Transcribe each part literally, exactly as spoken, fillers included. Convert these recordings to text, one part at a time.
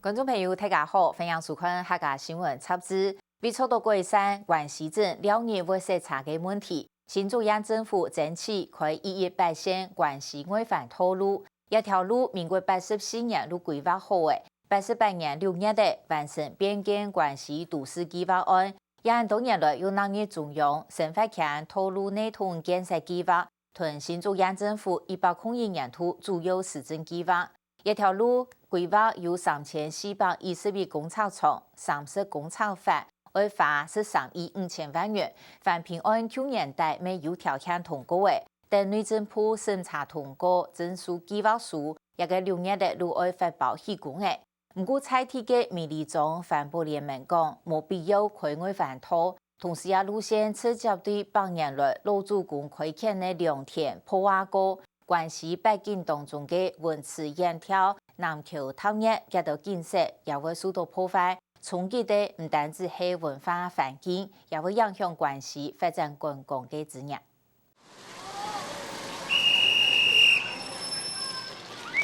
觀眾朋友，大家好，歡迎收看客家新聞雜誌。為做到改善關西鎮尞日會塞車个問題，新竹縣政府爭取開一一八線關西外環道路。這條路民國八十四年就規劃好了，八十八年六月仔完成變更關西都市計畫案，也恁多年來又納入中央生活圈道路系統建設計畫， 同新竹縣政府一百空一年度主要施政計畫。這條路規劃有三千四百一十一公尺長、三十公尺闊，愛花十三億五千萬元。環評案舊年底乜有條件通過了，等內政部審查通過，正式計畫書，這个六月仔就愛發包起工了。 毋過在地个美里庄環保聯盟講，無必要開外環道，同時這路線直接對百年來老祖公開墾个良田破壞過，關西八景當中个文池遠眺、南崁踏月這兜景色也會受到破壞，衝擊个毋單止係文化環境，也會影響關西發展觀光个資源。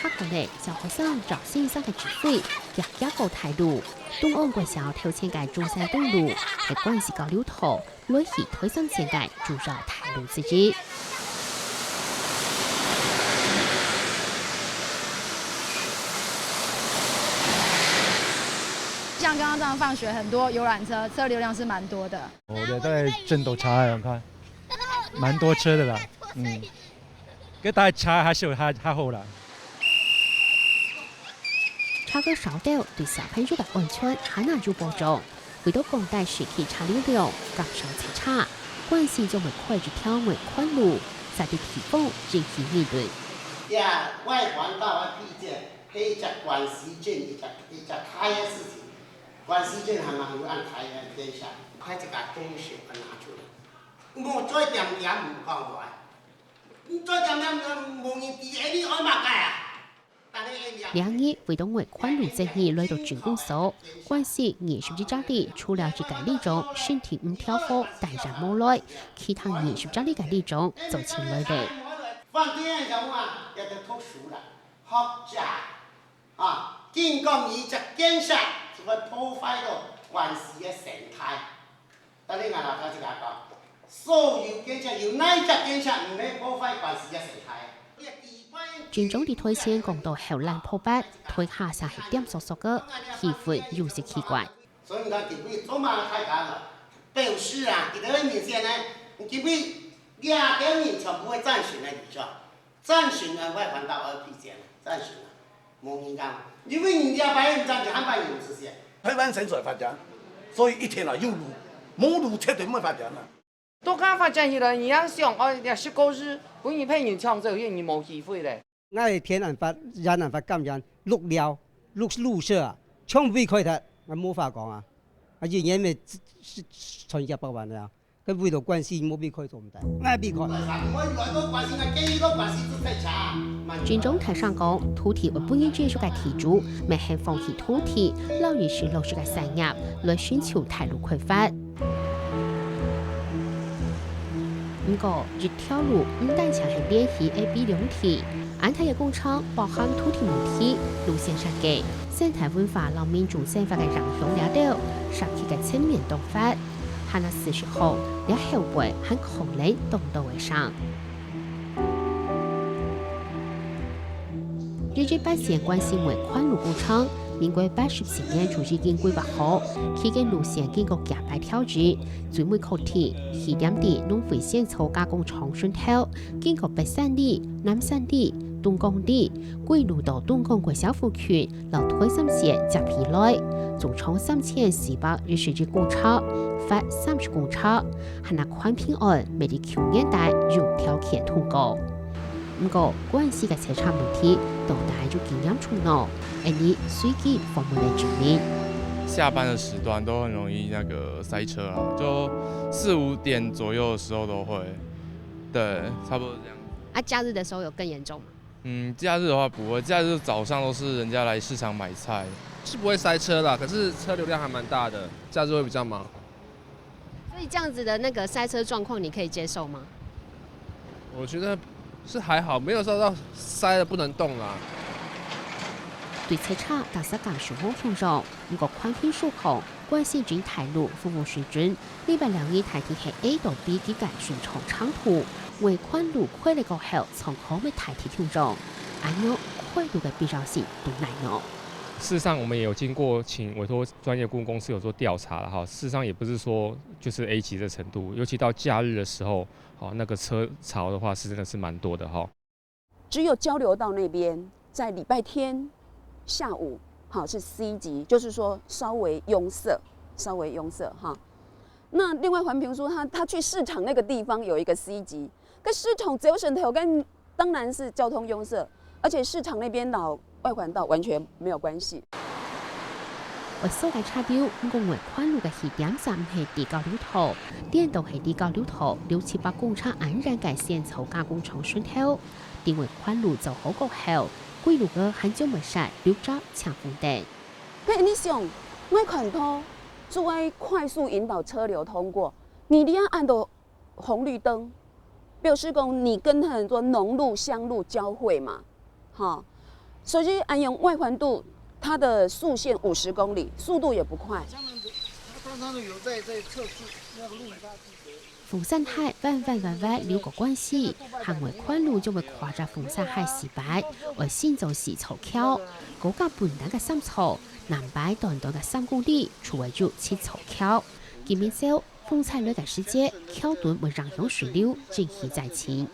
下課了，小學生照先生个指揮，遽遽過大路。東安國小頭前个中山東路，係關西交流道，來去台三線个主要大路之一。像剛剛這樣放學，很多遊覽車，車流量是蠻多的。哦，對，大概真多車啊，我看，蠻多車的啦，嗯。 該大車較少，較，較好啦。車个少兜對小朋友个安全還較有保障。為到降低市區車流量，減少塞車，關西將會開一條外環路，設立地方人行人行。這外環道个地點，係一隻關西鎮，一隻，一隻大个事情。關西鎮還蠻有恁大个影響，開一個公司拿出來，無做點點毋講話。 你做點點無人知，你愛麼个啊？逐家愛掠。這日為到外環路爭議來到鎮公所，關西二十一隻里除了一個里長身體毋調好，當然無來，其他二十隻里个里長就盡來了。反對个人啊，也得讀書啦，學者 啊，警告你，這建設就會破壞到關西个生態。但係𠊎老早自家講，所有建設有哪一隻建設毋會破壞關西个生態？鎮長在台前講到喉嗹破腹，台下嗄係恬索索个，氣氛有些奇怪。 所以講，今晡日做麼个大家呢，表示啊，佢兜个面前呢，今晡日這兜人全部會贊成个，你知道？贊成个，我反倒愛推薦，贊成个，無人講，因為你這擺毋贊成，下擺人毋出現。台灣城市會發展，所以一定要有路，無路絕對毋會發展个。 都剛發展起來，你也想，哦，這十個字，分你別人搶走，因為你無機會咧。𠊎天然發、人然發感染，綠了、綠、綠色啊，全部被開忒，𠊎無法講啊。啊，一年咪賺一百萬了啊，該為了關係，無被開做毋得，𠊎被開。 鎮長大聲講，土地愛分人接受个地主，乜肯放棄土地，摎已經落實个產業，來尋求大路開發。毋過，一條路毋單淨係連係A、B兩地，恁大个工程包含土地問題、路線設計、生態文化摎民眾生活个影響這兜，涉及个層面當闊。 還較四十項，這後背還可能當多个省。一一八線關西外環路工程，民國八十四年就已經規劃好，期間路線經過幾擺調整，最尾確定起點在農會仙草加工廠脣頭，經過北三里、南三里、東港里，歸路到東港國小附近， 摎台三線接起來，總長三千四百一十一公尺，闊三十公尺，還較寬平安，乜在舊年底有條件通過。毋過，關西个塞車問題到底有幾嚴重呢？𫣆俚隨即訪問了居民。下班的時段都很容易那個塞車啊，就四五點左右的時候都會。對，差不多是這樣。啊，假日的時候有更嚴重嗎？ 嗯，假日的話不會，假日早上都是人家來市場買菜。是不會塞車啦，可是車流量還蠻大的，假日會比較忙。所以這樣子的那個塞車狀況，你可以接受嗎？我覺得是還好，沒有說到塞得不能動啦。對塞車、堵塞感受無共樣，毋過寬頻疏通、慣性整體路服務水準，禮拜六日大體係A到B之間順暢暢通，外環路開了過後，狀況乜大體共樣，恁樣開路个必要性就來了。事實上，我們也有經過請委託專業顧問公司有做調查了哈，事實上也不是說就是A級的程度，尤其到假日的時候，哦，那個車潮的話是真的是蠻多的哈。 只有交流道那边在礼拜天下午，好是 C 级，就是说稍微拥塞，稍微拥塞哈。那另外环评说他他去市场那个地方有一个 C 级，跟市场只有省头跟当然是交通拥塞，而且市场那边老外环道完全没有关系。 會塞个車流，毋過外環路个起點站毋係在交流道，顛倒係在交流道六七百公尺恁遠个仙草加工廠脣頭。等外環路做好過後，歸路个還將會塞六隻青紅燈。該你想，外環道就愛快速引導車流通過，你這樣按到紅綠燈，表示講你跟很多農路、鄉路交匯嘛，哈，所以恁樣外環道它的速限五十公里，速度也不快。他常常有在在测试那个路，大家记得。鳳山溪彎彎彎彎流過關西，行外環路將會跨越鳳山溪西北，愛先走西草橋，高架本來个三草，南北短短个三公里，就會有七草橋。今晡朝， 風颱來个時節，橋墩會影響水流，真係災情。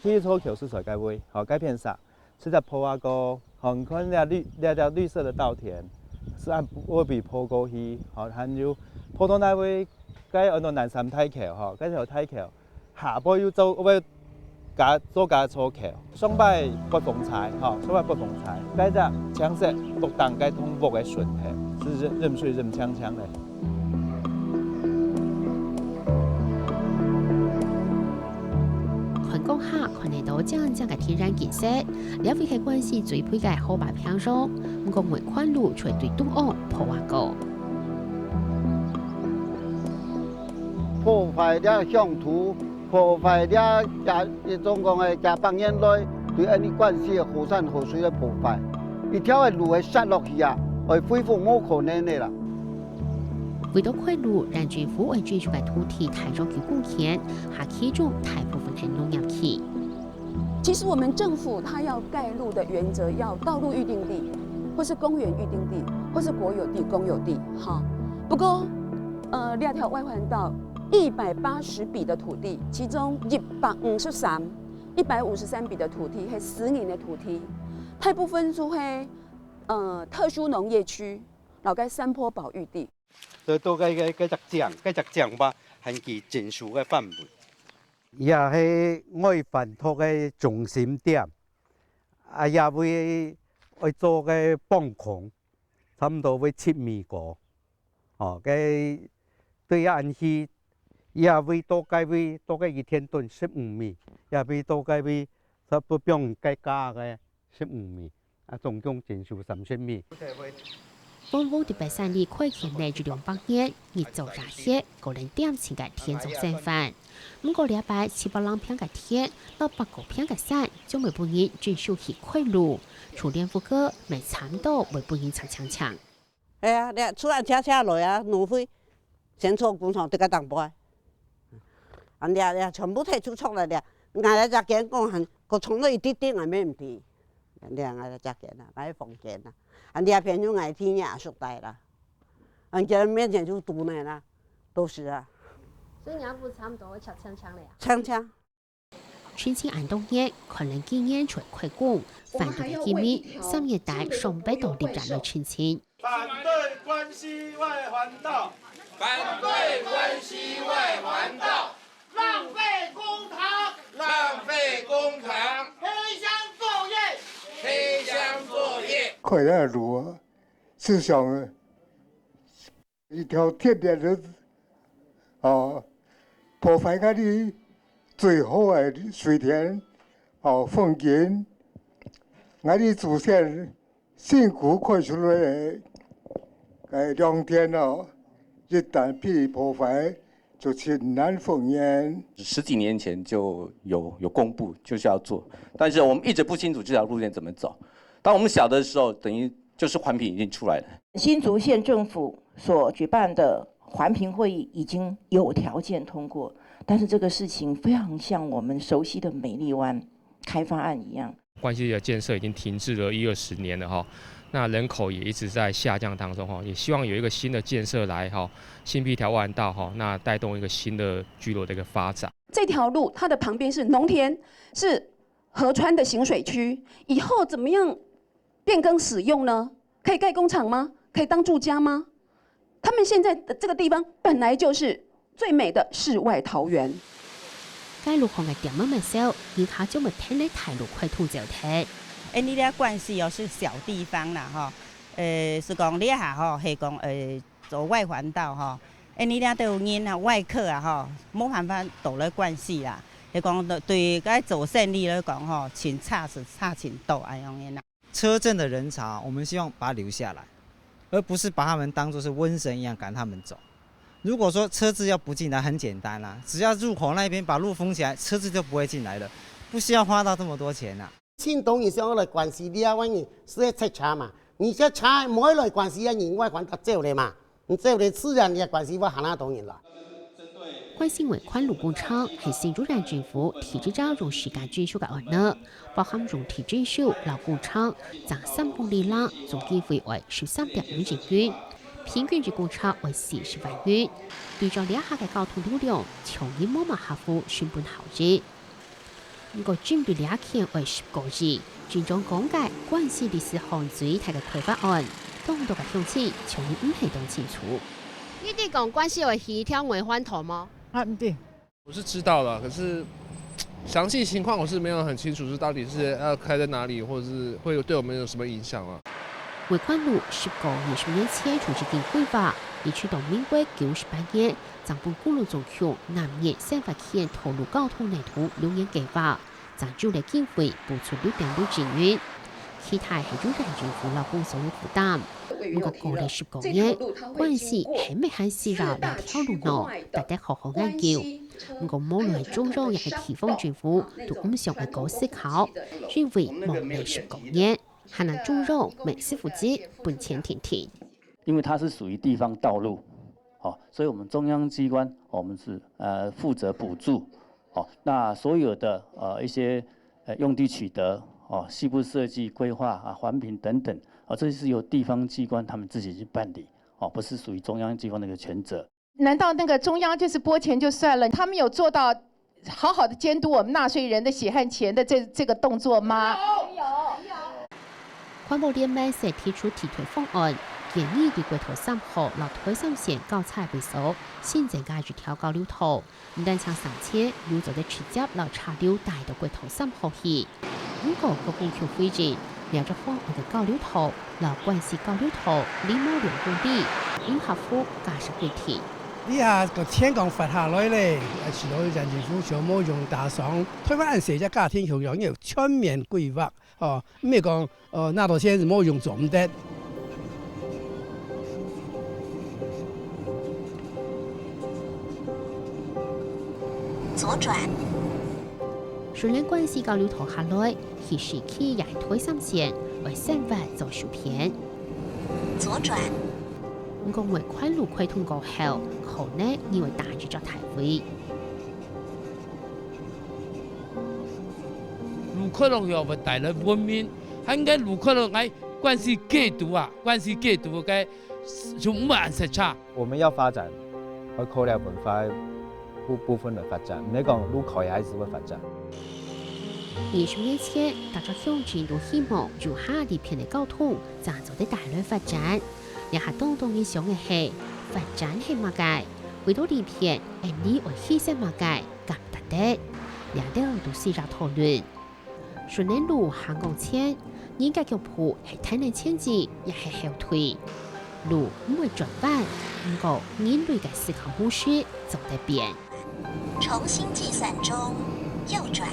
第一座橋係在該位，吼，該片上，直接鋪啊過，吼，你看這綠，這條綠色的稻田，係恁會被鋪過去，吼，還有鋪到那位，該安到南山大橋，吼，該條大橋，下背又做，會加，做加座橋。 上擺發風颱，吼，上擺發風颱，該隻青色屋頂該棟屋个脣頭，係凊，凊水凊淨淨咧。看江下看得到靚靚个天然景色，這位係關西最肥个河壩屏障，毋過外環路就對中央鋪啊過。破壞這鄉土， 破壞這，這，總共个幾百年來，對𫣆俚關西个河山河水个破壞。一條个路會塞落去啊，愛恢復無可能个啦。為到開路，縣政府愛徵收个土地大約九公頃，下其中大部分係農業區。其實我們政府它要蓋路的原則，要道路預定地，或是公園預定地，或是國有地、公有地，哈。不過，呃，這條外環道 一百八十筆的土地，其中一百五十三，一百五十三筆的土地係私人个土地，大部分就係，呃，特殊農業區，摎該山坡保育地。所以到該該該隻井，該隻井吧，還佢徵收个範圍。也係外環道个中心點，啊，也會愛做个磅空，差毋多會七米高。 哦，該對恁去，這位到該位，到該一天短十五米，這位到該位，差不多放該加个十五米，啊，總共徵收三十米。往往在北山里開墾了一兩百年，日晝夜歇，個人恬靜个田中生活。毋過這擺七百零坪个田，摎百過坪个山，將會分人徵收去開路，就連屋个乜差毋多會分人拆淨淨。 係啊，這厝仔車車來啊，路費先坐工廠得个當擺。啊，這這全部提出出來了，𠊎來隻間講還，個床都一滴滴，𠊎乜毋知。這𠊎來隻間啊，𠊎房間啊，啊，這朋友𠊎天也熟帶啦，啊，佢面前就堵呢啦，都是啊。所以你要不差不多會拆淨淨了呀？淨淨。 申請恁多年，看了幾年才開工，反對个居民三月底上北到立法院申請。反對關西外環道，反對關西外環道，浪費公帑，浪費公帑，黑箱作業，黑箱作業。開了路啊，就像一條鐵鏈子，哦，破壞𠊎俚最好个水田，哦，風景。𠊎俚祖先辛苦開出來个，个良田哦，一旦被破壞，就盡難復原。十幾年前就有，有公布就是要做，但是我們一直不清楚這條路線怎麼走。當我們小的時候，等於就是环评已经出来了。新竹县政府所举办的环评会议已经有条件通过，但是这个事情非常像我们熟悉的美丽湾开发案一样。关西的建设已经停滞了一二十年了哈，那人口也一直在下降当中哈，也希望有一个新的建设来哈，新辟条万道哈，那带动一个新的聚落的一个发展。这条路它的旁边是农田，是河川的行水区，以后怎么样变更使用呢？可以盖工厂吗？可以当住家吗？他们现在的这个地方本来就是最美的世外桃源。街路項个店仔乜少，人客就乜跈等大路開通走忒。哎，你這關西哦是小地方啦吼，呃，是講這下吼，係講呃走外環道吼，哎，你這都有人啊，外客啊吼，無辦法倒來關西啦。係講對該做生理來講吼，真差是差真多恁樣啦。 车阵的人潮，我们希望把它留下来，而不是把他们当作是瘟神一样赶他们走。如果说车子要不进来，很简单啦，只要入口那边把路封起来，车子就不会进来了，不需要花到这么多钱啦。盡多人想愛來關西，你愛問人係愛塞車嘛？你這車無愛來關西，啊人外環道走咧嘛？你走咧自然你个關西會行下多人來。關西外環路工程係新竹縣政府第一隻用時間整修个案例， 包含用地整修摎工程，正三公里啦，總經費愛十三點五億元，平均一公尺愛四十萬元。對照這下个交通流量，像係無麼合乎成本效益。毋過針對這件愛十個億，真正講个關西歷史上最大个開發案，當多个鄉親像係毋係當清楚。你知講關西愛起一條外環道無？啊，毋知。 我是知道了，可是详细情况我是没有很清楚，是到底是要开在哪里，或者是会有对我们有什么影响啊？外環路十個二十年前就已經規劃，一直到民國九十八年，正分公路總局納入生活圈道路交通系統六年計劃，正有了經費補助六點六億元。其他係有縣政府摎工商个負擔。毋過過了十個年，關西係毋係還需要這條路呢？值得好好研究。 毋過無論係中央也係地方政府，都毋想愛過思考，因為無了十個年，還能中央乜係負責分錢定定。因为它是属于地方道路，好，所以我们中央机关我们是呃负责补助，好，那所有的呃一些呃用地取得，哦，细部设计、规划啊、环评等等，啊，这是由地方机关他们自己去办理，哦，不是属于中央机关的一个权责。 难道那个中央就是拨钱就算了？他们有做到好好的监督我们纳税人的血汗钱的这这个动作吗？環保聯盟就提出替代方案，建議對國道三號摎台三線交叉位所新增加一條交流道，毋單淨省錢，又做得直接摎車流帶到國道三號去。 毋過，公共區回應，這隻方案个交流道摎關西交流道離無兩公里，毋合乎駕駛規定。這下个錢講發下來咧，啊，係老人政府全部用打爽，台灣恁細隻家庭，享有全面規劃，哦，毋係講，呃，拿到錢係無用做毋得。左轉。 順等關西交流道下來，去市區也係台三線，愛生活做手片。左轉。毋過外環路開通過後，可能你會打一隻大飛。路開落去會帶來文明，還應該路開落來關西街道啊，關西街道个就毋會恁塞車。我們要發展，要考慮文化 部部分的發展，毋係講路開還係會發展。二十年前，逐隻鄉鎮都希望有下利便个交通，正做得帶來發展。這下當多人想个係，發展係麼个？為到利便，𠊎俚愛犧牲麼个，敢值得？這兜都需要討論。 順等路行向前，人个腳步係跈等前進也係後退。路毋會轉彎，毋過人類个思考模式做得變。重新計算中，右轉。